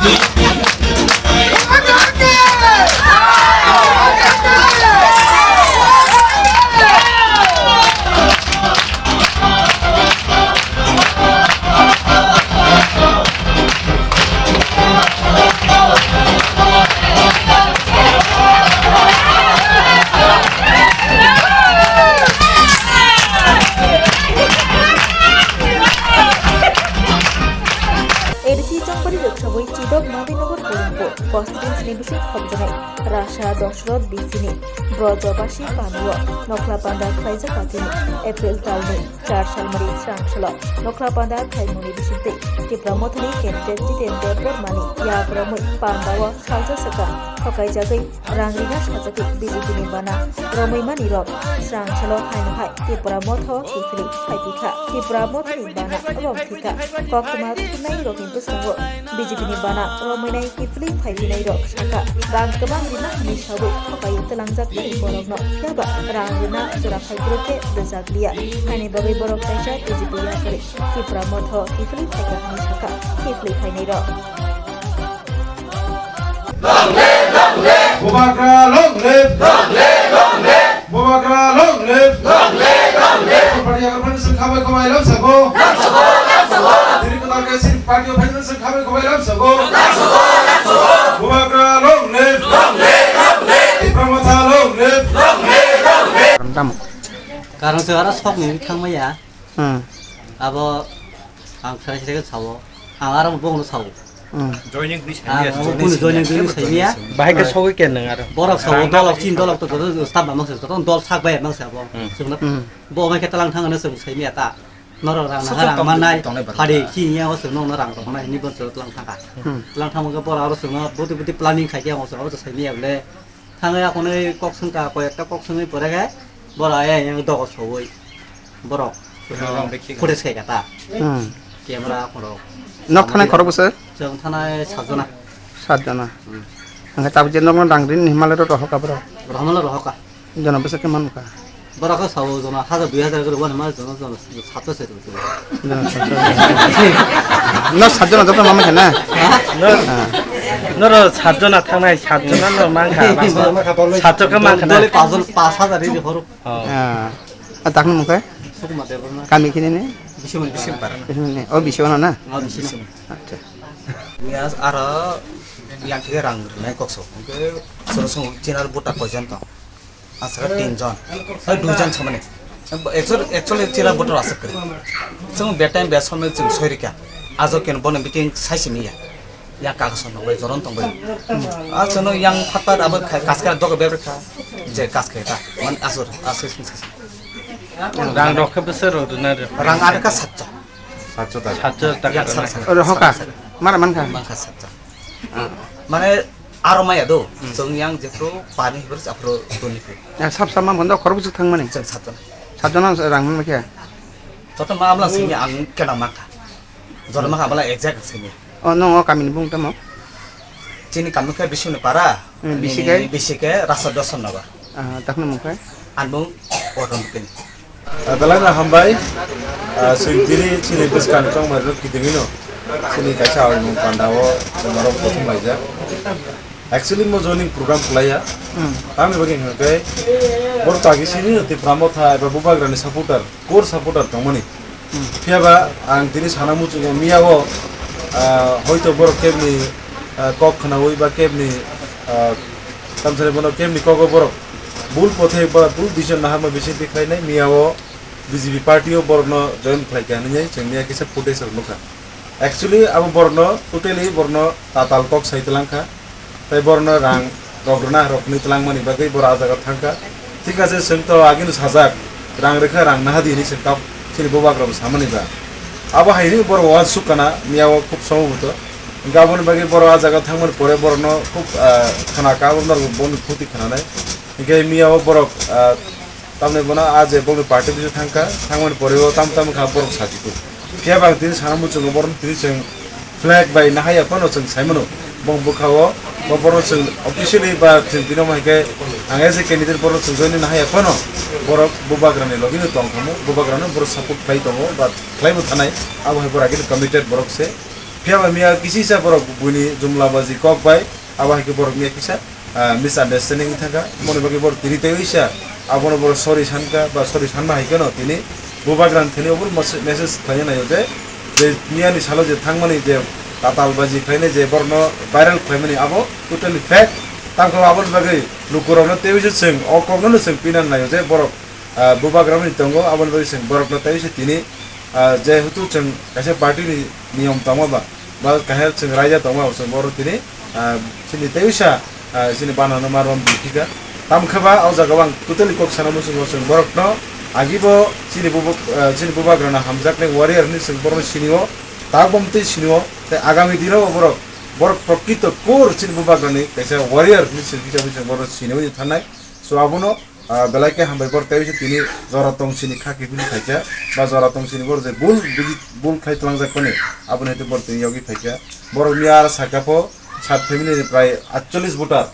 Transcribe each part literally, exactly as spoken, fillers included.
A D C Chongpari Rwksawi Chidok Madinagar Polingo constituency ni bising khobjaknai Rasa Dosroth B C ni Brojobasi Panio Nokhla Panda khlaijak atini April talni char salmari srang salo Nokhla Panda khlaimungni bisingtwi Tipra Mothani candidate Jiten Debbarmani yak romwi pandao salsa swkang thokaijagwi rang rina sajagwi B J P ni bana romwi manwi rok srang salo haino hai Tipra Motha kiphilwi phaipikha. Tipra Mothani bana romphikha. Koktwma thumnairokni bwskango B J P ni bana romwinai kiphilwi phaipinairok sakha, rang kwbang rina hwnwi saui thokai twlangjaknai borokno, phiya ba rang rina jora phaiphuru khe rwjakliya. Haini bagwi borok kaisa B J P yakarwi Tipra Motha kiphilwi phaikha hwnwi sakha kiphilwi phainairok. Bubagra long live! Bubagra long live! Party yakarwi phano chwng khabai khabai lam sabo. Diri kwtal kaisa party o phano chwng khabai khabai lam sabo. Bubagra long live! Tipra Motha long live! Tamo. Karon se aro sok ni thangmaya. Hmm. Abo ang khlai se sao. Ang aro bongno sao. Hmm. Joining ni Ah, saiya. Ang bongno joining ni saiya. Bahai ke sogwi ke nang aro. Borok sao, dolok chin dolok to, to, to, staff mang se to, dol sak bai mang se abo. Hmm. Sungna Hmm. bo mai ke talang thang na sung sai mi ata. Noro rang na Sokhe rang tong manai, tong nai phadi barang. Chi nya o sung no rang rok nai ni bon so talang thang ka. Hmm. Talang thang ke bora aro sung no buti buti planning khai ke o so sai mi able. Thangwi akhonwi kok swngkha, koi ekta kok swngwi pore khe borok ayang ayang dogo sogwi borok Rong rong dekhi. Footage khaikha ta. Hmm. Camera khorok. Nok thanai khorok bwswk? Chwng thanai satjona. Satjona. Hmm. Hwnkhe tabuk je nokno rang rini hinmale rw rohorkha borok? Rohormale rohorkha. Jona bwswk khe mankha? Borok khe sao jona hajar dui hajar khe rwmani ma jona jona sato se rwmani. Jona sato. No satjona joto mamai khe na? Ha? No. Ah. Noro satjona thangnai, satjona no mankha. Satjo khe mankha na? Dole pajon pas hajar ri horo. Oh. Ah. Ah, takni mung khe? Sukuma Debbarma. Kami kini ni? Bisimon, Bisimon. Bisimon ni. Oh, Bisimon na? Oh, Bisimon. Acha. Yes, aro yang khe rang rwnai kok sok. Hwnkhe soro song chinar buta koijon tong. Aswk tin jon. Oi, dui jon samani. Actually, actually, chira botor aswk kwrwi. Chwng be time be somoi chwng soi rikha. Ajo ken bono meeting sai simi ya. Ya kaga son tong bai, joron tong bai. A chwngno yang phatpat abo khai, kas khai dogo be kha. Je kas khai ta. Man asur, asur simi sai. Rang rok khe bwswk rw rwna rw? Rang ar kha satcha. Satcha taka. Satcha taka. Ya, sat, sat, Oro hoka. Sat, sat. Mara mankha. Mankha satcha. Ah. Mane aro maya do, hmm, chwng yang jephru pani hibri aphru doni phi. Ya, sap sap ma bondo khorok bwswk thangmani? Chwng satjona. Satjona rang man khe? Joto ma amla sini ang kena maka. Joto maka amla exact sini. Oh, no, o kamini bung tamo? Chini kami khe Bisuni para, hmm, bini bisi khe? Bisi khe Rasa Dosan Nagar. Ah, takno mung khe? Anbung Oton Pini. Ah, belai no hambai. Ah, chwng tini chini bwskang chongmani rok kitingwi no chini kaisa awi mung panda o chwng norok kothom laijak. Actually mo joining program khlaiya. Hmm. Tamni bagwi hwnkhe borok tagi sini no Tipra Motha eba Bubagrani supporter, core supporter tongmani. Hmm. Phiya ba ang tini sana muchungo miya o, ah, hoito borok kebni, ah, kok khnaui ba kebni, ah, tamsani bono kebni kogo borok bul pothe ba bul decision naharma bisingtwi khlainai miya o B J P party o borokno join khlaikha hinwi chwng miya kisa footage rok nukha. Actually abo borokno totally borokno tatal kok sai twlangkha, tei borokno rang rok rwna rok hinwi twlangmani bagwi borok ah jaga thangkha. Thik ase, chwng to agini sajak, rang rwkha, rang naha di hinwi chwng kap chini bubagrokno samani ba. Abo hai hinwi borok uansuk kana miya o khub somo buto. Hinkhe aboni bagwi borok ah jaga thangmani pore borokno khub, ah, khana ka, abo norok boni khuti khananai. Hinkhe miya o borok, ah, tamni bono ah je bongni party bisingo thangkha, thangmani pore o tam tam kha borok sajiku. Phiya ba ang tini sana muchungo borok tini chwng flag bai nahaya phano chwng saimano. Bong bwkha o bo borok chwng officially ba chwng tini omo hai khe ang as a candidate borok chwng join nahaya phano borok bubagrani logino tong khamu, bubagrano borok support khlai tongo ba khlaibo thanai, abo hai borok agini committed borok se. Phiya ba miya kisi sa borok buini jumla baji kok bai, abo hai khe borok miya kisa, ah, misunderstanding wngwi thangkha. Aboni bagwi borok tini tei wisa, abono borok sorry sankha, ba sorry sanma hai kheno tini bubagrani thani obo message khlaina naio je, je miyani salo je thangmani je tatal baji khlainai je borokno viral khlaimani abo totally fake. Tangkha aboni bagwi lukurokno tei wisa chwng o kokno no chwng pinani naio je borok, ah, bubagrani tongo, aboni bagwi chwng borokno tei wisa tini, ah, jehetu chwng kaisa party ni niyom tongma ba, ba kaisa chwng raida tongma ba, chwng borok tini, ah, chini tei wisa, ah, chini banano ma rom di thika. Tamo khe ba o jaga o ang totally kok sana muchungo chwng borokno agi bo chini bubu-, ah, chini bubagrano hamjaknai warrior hinwi chwng borokno sinio, tak bom twi sinio, tei agami dino bo borok, borok prokrito kor chini bubagrani kaisa warrior hinwi chwng kisa chwng borokno sinio thangnai. So abono, ah, belai khe hambai borok tei tini jora tong sini kha kiphilwi khaikha, ba jora tong sini borok je bul biji bul khai twlangjak mani, aboni hai borok tini yogwi phaikha. Borok miya sakha pho sat family ni prai atchollis voter,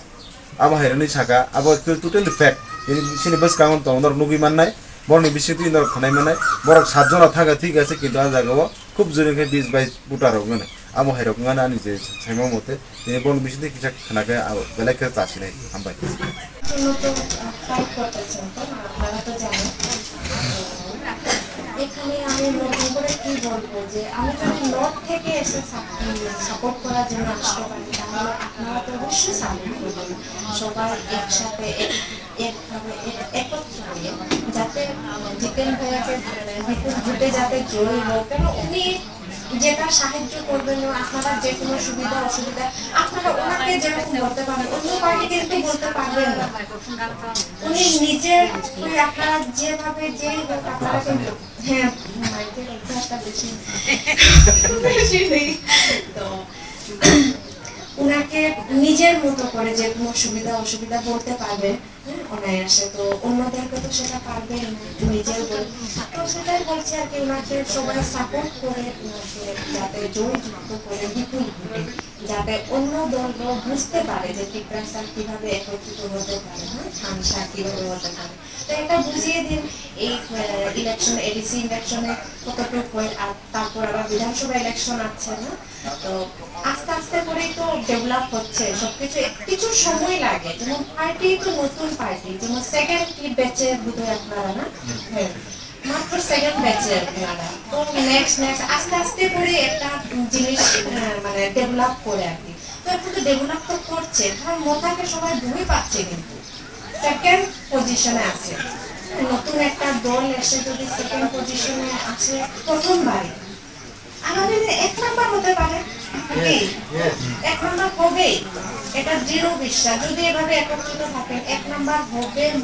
abo hai rwni sakha, abo to-, totally fake. Tini sini bwskango tong norok nugwi mannai, borokni bisingtwi norok khanai mannai, borok sat jona thangkha thik ase, kintu ah jaga o khub jora khe bis bais voter rok mano. Amo hai rok wngmani ani je saima mote, tini boni bisingtwi kisa khna khe abo belai khe chasinai. Hambai. জন্য তো, আহ, ফাইট করতেছেন, তাই না? আপনারা তো জানেন। এখানে আমি নতুন করে কি বলবো যে আমি যদি নর্থ থেকে এসে সাপ-, উম, সাপোর্ট করার জন্য আসতে পারি, তাহলে আপনারা তো অবশ্যই সাপোর্ট করবেন। সবাই একসাথে এক-, একভাবে এক-, একত্র হয়ে যাতে, আহ, জিতেন ভাইয়াকে, আহ, বিপুল ভোটে যাতে জয়ী হোক, কেন উনি যেটা সাহায্য করবেন, আপনারা যে কোনো সুবিধা অসুবিধা, আপনারা ওনাকে যেরকম বলতে পারেন, অন্য পার্টি কিন্তু বলতে পারবেন না। উনি নিজের, ওই আপনারা যেভাবে, যেই হোক, আপনারা কিন্তু, হ্যাঁ, মাইকের অভ্যাসটা বেশি, বেশি নেই। তো, ওনাকে নিজের মতো করে যে কোনো সুবিধা অসুবিধা বলতে পারবেন। হ্যাঁ, অনায়াসে তো অন্যদেরকে তো সেটা পারবেন না, নিজেও বল-, তো সেটাই বলছি আর কি, ওনাকে সবাই সাপোর্ট করে, ওনাকে যাতে জয়যুক্ত করে বিপুল ভোটে, যাতে অন্য দলরাও বুঝতে পারে যে তিপ্রাসার কিভাবে একত্রিত হতে পারে, হ্যাঁ, খান শাহ কিভাবে হতে পারে। তো এটা বুঝিয়ে দিন, এই, আহ, ইলেকশন, এডিসি ইলেকশনে কতটুকু হয়, আর তারপর আবার বিধানসভা ইলেকশন আছে, না? তো আস্তে আস্তে করেই তো ডেভেলপ হচ্ছে সবকিছু, এক-, কিছু সময় লাগে। যেমন পার্টি তো নতুন পার্টি, যেমন সেকেন্ড কি ব্যাচে বোধহয় আপনারা, না? হ্যাঁ, মাত্র সেকেন্ড ব্যাচে আপনারা। তো নেক্সট, নেক্সট আস্তে আস্তে করে একটা জিনিস, আহ, মানে ডেভেলপ করে আর কি। তো এখন তো ডেভেলপ তো করছে, কারণ মথাকে সবাই ভয় পাচ্ছে কিন্তু। সেকেন্ড পজিশনে আছে। নতুন একটা দল এসে যদি সেকেন্ড পজিশনে আসে প্রথমবারই, আগামী দিনে এক নাম্বার হতে পারে। কি? এক নাম্বার হবেই, এটা দৃঢ় বিশ্বাস। যদি এভাবে একত্রিত থাকেন, এক নাম্বার হবে, উম,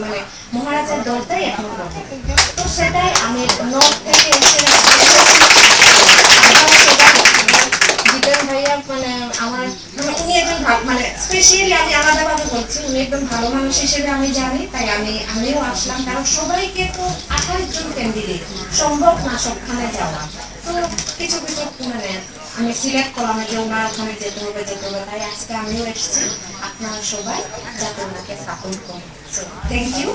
মানে, মহারাজার দলটাই এক নাম্বার হবে। তো সেটাই আমি নর্থ থেকে এসে জিতেন ভাইয়া, মানে, আমার, মানে, উনি একজন ভা-, মানে, স্পেশালি আমি আলাদাভাবে বলছি, উনি একজন ভালো মানুষ হিসেবে আমি জানি, তাই আমি, আমিও আসলাম, কারণ সবাইকে তো আঠাশ জন ক্যান্ডিডেট, সম্ভব না সবখানে যাওয়া। তো কিছু কিছু, মানে, আমি সিলেক্ট করলাম যে ওনার ওখানে যেতে হবে, যেতে হবে, তাই আজকে আমিও এসেছি। আপনারা সবাই যাতে ওনাকে সাপোর্ট করেন। So, thank you.